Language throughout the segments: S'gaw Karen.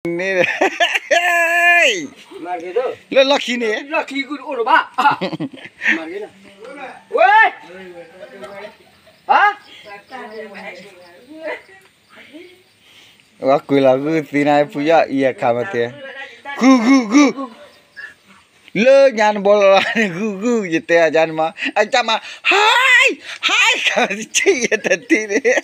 န့ၣ် လၢလီၢ်ခံန့ၣ် လီၢ်ခံဂုၢ်တအိၣ်လၢၤဘၣ်. ဝဲ ကွံာ်လီၤဂုၢ်သ့နၤဖုယီၢ်အံၤအခါမးတဲ, ဂုၢ်ဂုၢ်ဂုၢ်, လၢညါနဘီလီၤလီၤန့ၣ် ဂုၢ်ဂုၢ် ယတဲအကါန့ၣ်မး အကါမး ဟါ ဟါ ခါဆံယတထံၣ်န့ၣ်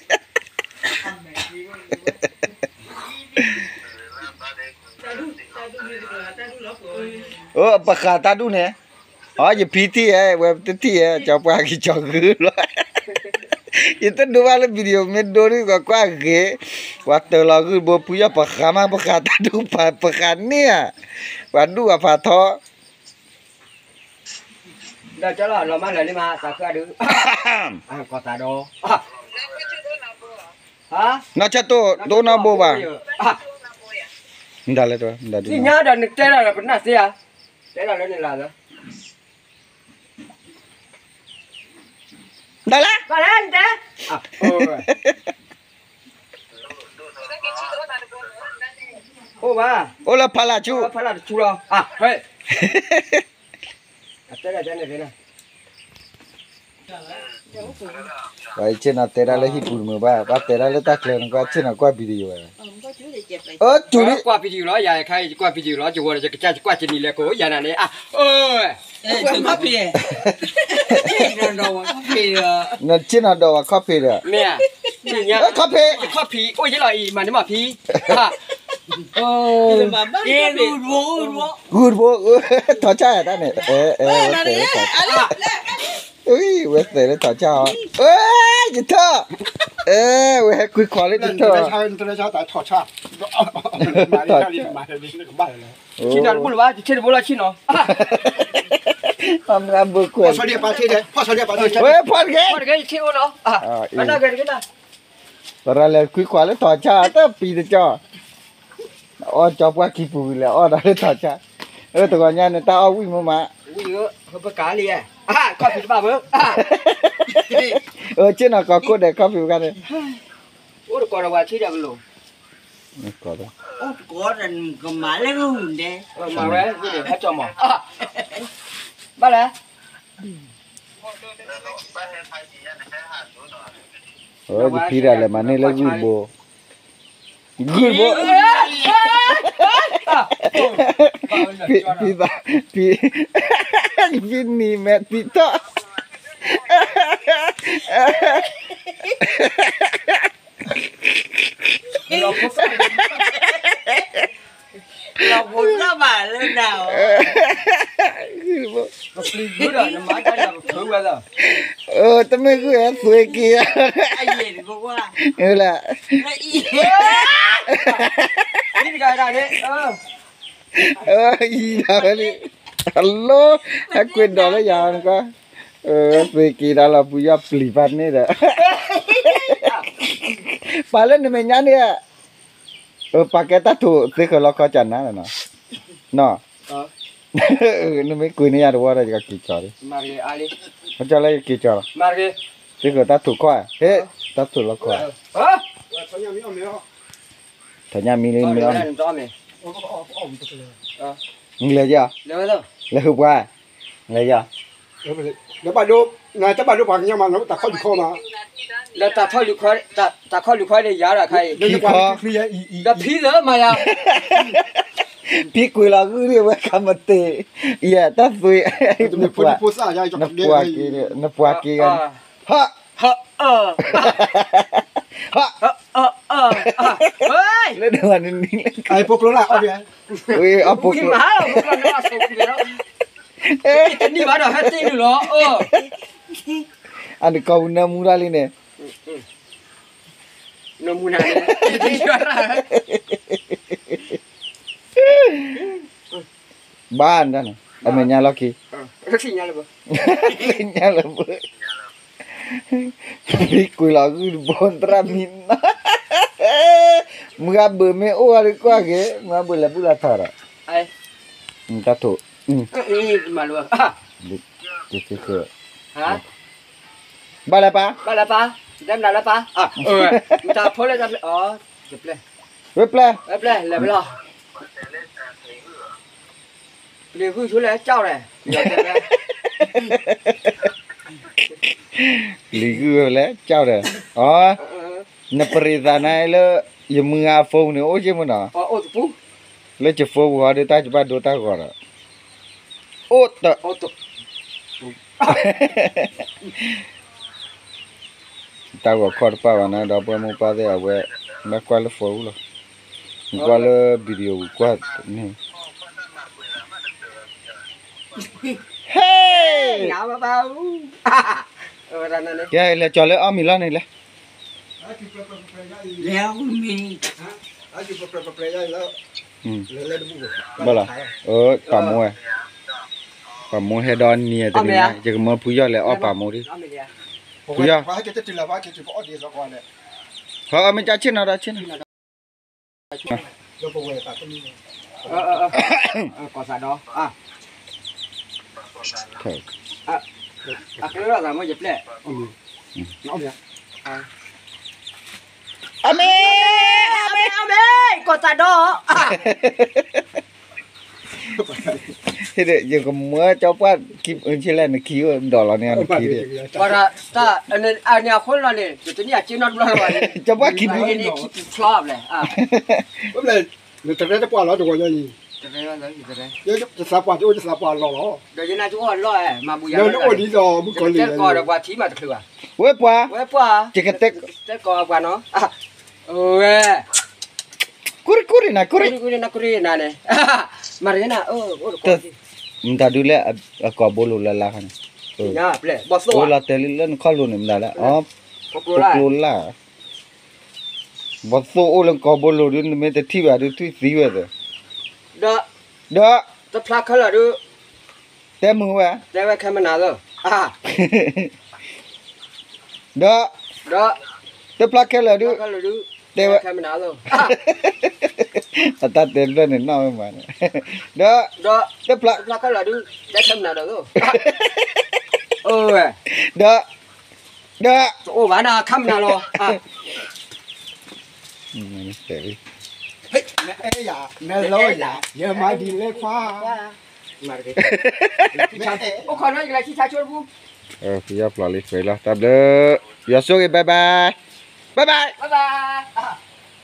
အိ ပဃးတၢ်ဒူၣ်န့ၣ်, အိ ယဖံထံၣ်ဧါ ဝဲတထံၣ်ဧါ ကၠီပှၢ်က့ၤကၠီဂုၢ်လီၤ, ယတဒိဘၣ်လၢ video မ့ၢ်ဒိဒ်ကကွၢ်ဂ့ၤ, ပှၤတၢၤလီၤဂုၢ်တဘိဖုယီၢ် ပဃးမး ပဃးတၢ်ဒူၣ် ပဃးန့ၢ်ဧါ, ပှၤဒူၣ်ပှၤဖးထီ ဒီးကၠီလီၤ လီၤမၢ်လၢာ်လံမး သးခုအဒုး, ကီၢ်သးဒီး, နီၢ်ဆၢတိၢ် တအိၣ်နီတဘိဘၣ်, မတၤလဲၣ်တဝဲ မတၤဒုး, သ့ၣ်ညါဒီးနတဲဒၣ်ဒီးပနၢ်သ့ဧါ, တဲဒၣ်လၢနလၢ်လၢ မတၤလဲၣ်, ဘၣ်လဲၣ်နတဲ, အိၣ်ဘၣ်, အိၣ်လၢဖးလၢ်ဆူ, ဖးလၢ်တဆူလီၤ, အတဲဒၣ်န့ၣ်, ပှၤအံၤဆ့ၣ်နီၤတဲဒၣ်လၢဟံၣ်ပူၤတမုာ်ဘၣ်, ပှၤတဲဒၣ်လၢတၢ်ကျဲၤနကွၢ်ဆ့ၣ်နီၤကွၢ် video ဝဲ, အိၣ်တူၤလံ, ကွၢ် video လီၤ, ယၤခါအံၤယကွၢ် video လီၤ, ယဝဲဒီးယကစၢ်ယကွၢ်ကနံၤလဲၤကိး ယၤနၤန့ၣ်, အိၣ် နဆ့ၣ်နီၤဒီးဝဲ copy ဒီး, မ့ၢ်, ခီၣ်ဖံး, ခီၣ်ဖံး အိၣ်ယဲလီၤအံၤ မၤန့ၢ်မီၣ်ဖံး, ဂုၢ်တဘိ, ထီၣ်ဆၣ်တၢ်န့ၣ်, ဝဲသဲးလၢထီၣ်ဆၣ်အီၤ, ဝဲသဲးလၢထီၣ်ဆၣ်အီၤ, ယထီၣ်, ဝဲဟဲကွံခွးလၢယထီၣ်, ထီၣ်ဆၣ်, ဆ့ၣ်နီၤတဘိလၢၤဘၣ်, ဆ့ၣ်တဘိလၢဆ့ၣ်နီၤ, အမၤဘိခွဲး, ဝဲဖီၣ်တဂ့ၤ, ဖီၣ်တဂ့ၤ, ဆ့ၣ်အိၣ်နီၤ, ပရၤလဲၤကွံခွးလၢထီၣ်ဆၣ် တပံၤတကၠီၣ်, အီၣ်ကၠီပှၢ်ခံပူၤလဲၤအီၣ်ဒီးလၢထီၣ်ဆၣ်, အၢ တဂီၤညါန့ၣ် တၢ်အီၣ်ဝံၣ်မးမး, ဝံၣ်ဧၢ, ပကးလံ, ခီၣ်ဖံးတဘၣ်မၢ, အၢ ဆ့ၣ်နီၤကီၢ်ခိၣ်ဒီး ခီၣ်ဖံးပကးန့ၣ်, အိၣ်တကိးဒီးပှၤထံဒီးကလိၤ, အိၣ်တကိးဒီးကမၤလၢဂုၢ်န့ၣ်, မၤဝဲဂုၢ်န့ၣ် ဟဲကၠီမး, ဘၣ်လဲၣ် ယဖံဒၣ်လဲာ်မၤန့ၢ်လၢဂုၢ်တဘိ, ဂုၢ်တဘိ, ဖံ, ဖံ, ဖံနံၤမဲာ်တံၤထီၣ် လီၤဖိသၣ်ဘၣ်လၢနၤ, ဂုၢ်တဘိ, တမ့ၢ်ဂုၢ်ဝဲ သွံၣ်က့ၤ, လၢ, အံၤဒၣ်ဝဲလံ, အလိ, အကွ့ၢ်ဒီးလၢယၤနက, သွံၣ်က့ၤဒၣ်လီၤ ပူၤယီၢ်ပျံၤဖးန့ၣ်ဒီး, ပာ်လၢနမဲာ်ညါန့ၣ်, ပာ်ကဲတၢ်ထိၣ်သ့ဃၢၤလီခီကနၤ, နမ့ၢ်ကွံာ်န့ၢ်ယၤတဝီဒီး ယကက့ၤကၠီၤလံ, ကၠီၤလၢယက့ၤကၠီၤလီၤ, သ့ဃၢၤတၢ်ထိၣ်ခီ, ဟ့ၣ်, တၢ်ထိၣ်လီခီ, ထီၣ်ညၣ်မံလံမ့ၢ်အီၣ်, လဲၤယီၤ, လဲၤဟုၣ်ပှၤ, လဲၤယီၤ လၢဘၣ်ဒိ, နတဘၣ်ဒိပှၤကညီမး လၢတၢ်ခီၣ်လုၢ်ခီမး, လၢတၢ်ခီၣ်လုၢ်ခီ, တၢ်ခီၣ်လုၢ်ခီန့ၣ် ယၤဒီးခါအံၤ, ဒီးဖံလၢမၤယၤ, ဖံကွံာ်လီၤဂုၢ်န့ၣ် ဝဲခါမတ့ၢ်, ယတၢ်သွံၣ်, နပှၤက့ၤ, နပှၤက့ၤဂၤန့ၣ်, ဟး, လၢဒိးနနံၤ, ဖိကျိလၢအီၣ်, ဝဲအီၣ်ဖိကျိ, တနံၣ်ဘၣ်ဒီးဟဲတ့ၢ်နုာ်လီၤ, အန့ၣ်ကီၢ်ပူၤနၢမူတၢ်လံန့ၣ်, နၢမူနၤန့ၣ်, ဘၣ်န့ၣ်, အမဲာ်ညါလီၢ်ခံ, ညါလၢဘၣ်, ဖံကွံာ်လီၤဂုၢ်တဘိသရၣ်မံၤနီၤ, မုၢ်ဂၤဘၢၣ်မ့ၢ်အိၣ်ဝဲဒၣ်ကွၢ်က့ၤ, မုၢ်ဂၤဘၢၣ်လဲၤဘူၣ်လီၤထီၣ်ဒီး, တၢ်ထိၣ်, ဘၣ်လၢပၢ်, ဘၣ်လၢပၢ်, တၢ်ဖိလၢတၢ်ပျဲ, ဝဲပျဲ, ဝဲပျဲ, လဲၤပျဲလီၤ ပျံၤဂုၢ်ဆိလၢကၠီၣ်ဒီး, ပျံၤဂုၢ်လၢကၠီၣ်ဒီး, အီ, နပရံးသးနၤလၢ ယမုၢ်ဂၤအ phone န့ၣ် အိၣ်က့မ့ၢ်နီၤ, လၢယ phone ပူၤဟီဒီး တၢ်ယဘၣ်ဒိတၢ်ဂီၤဒီး, အိၣ်တ, တၢ်ဂီၤခီၣ်တပၣ်ဘၣ်နၤ ဒီပုၢ်ဝဲၢ်မိၢ်ပၢ်သ့ၣ်အဝဲ, မ့ၢ်ကွၢ်လၢ phone လီၤ, ကွၢ်လၢ video ကွၢ်န့ၣ်, ဟဲ, ကဲ လဲၤကၠီၤလၢအီၣ်မ့ၤလီၤန့ၣ်လဲၣ်, လဲၤအီၣ်မ့ၤ ဘၣ်လီၤ, ပာ်မိၢ်ဝဲ, ပာ်မိၢ်ဟဲဒီးနံၤတနံၤညါ ယကမၢဖုယီၢ်လဲၤအီၣ်ပာ်မိၢ်ဒံး, ဖုယီၢ်, ဟဲအီၣ်မ့ၤကဆ့ၣ်နီၤဒီးဆ့ၣ်နီၤ, ကီၢ်သးဒီး, အကျဲလီၤသးမ့ၢ်ယပျဲၢ်, အမ့ၢ်, အမ့ၢ်, ကီၢ်သးဒီး, ဟ့ၣ်ဒီး ယကမၢကၠီပှၢ်, ဆ့လဲၣ်နခံအိၣ်ဒီးလီၤန့ၣ်, နခံဒံး, အန့ၣ်အဃိလီၤန့ၣ် ယတနံၣ်အက့နီတဘျီလီၤ, ကၠီပှၢ်ခံပူၤ, နတရဲတပှၢ်လီၤတဝီညါအံၤ, တသးပှၢ်တအိၣ်တသးပှၢ်လီၤလီၤ, ဒီးယနၢ်ကအိၣ်အလီၢ်မၤဘူၣ်ယၤ, အိၣ်ဒ်သိးမုၣ်ကီၤလံၢ်, ဒီးပှၤထံမးတချုးဘၣ်, ဝဲပှၤ, ဝဲပှၤ, ယကတဲ, တဲကီးပှၤနီၤ, ဝဲ ကူရံကူရံနၤ, ကူရံ, ကူရံနၤန့ၣ်, မၤတဂ့ၤနၤ, မတၤဒုးလၢအကီၢ်ဘိလိၤလၢလါခါန့ၣ်, အိၣ်လီၤတဲာ်လံလၢနခီၣ်လိၤန့ၣ် မတၤလဲၣ်, ဖိကျိလၢ်, ဘီသိၣ်အိၣ်လၢကီၢ်ဘိလိၤဒုး နမ့ၢ်တထံၣ်ဘၣ်ဒုး ထွံၣ်သံဝဲသ့ၣ်, ဒီး, တဖျါခဲလၢာ်ဒုး တဲမုာ်ဝဲ, တဲဝဲခဲမနၤသၢ, ဒီး, တဖျါခဲလၢာ်ဒုး, တဲဝဲခဲမနၤသၢ, အတၢ်တဲတဖျၢၣ်န့ၣ်နီၣ်ဝဲမး, ဒီး, တဖျါခဲလၢာ်ဒုး, တဲခဲမနၤဒီးသၢ, ဒီး, ဒီး, တအိၣ်ဘၣ်နၤခဲမနၤလီၤ, ယမၤဒ်လဲၣ်ခွါ, အိၣ်ခိးနီၤ ယကလဲၤဆံဆါဆိတပူၤ, ပယီၤပျီလံ ပှဲၤလီၤ တၢ်ဘျုး, ယွၤဆိၣ်ဂ့ၤ bye bye, bye bye, bye bye.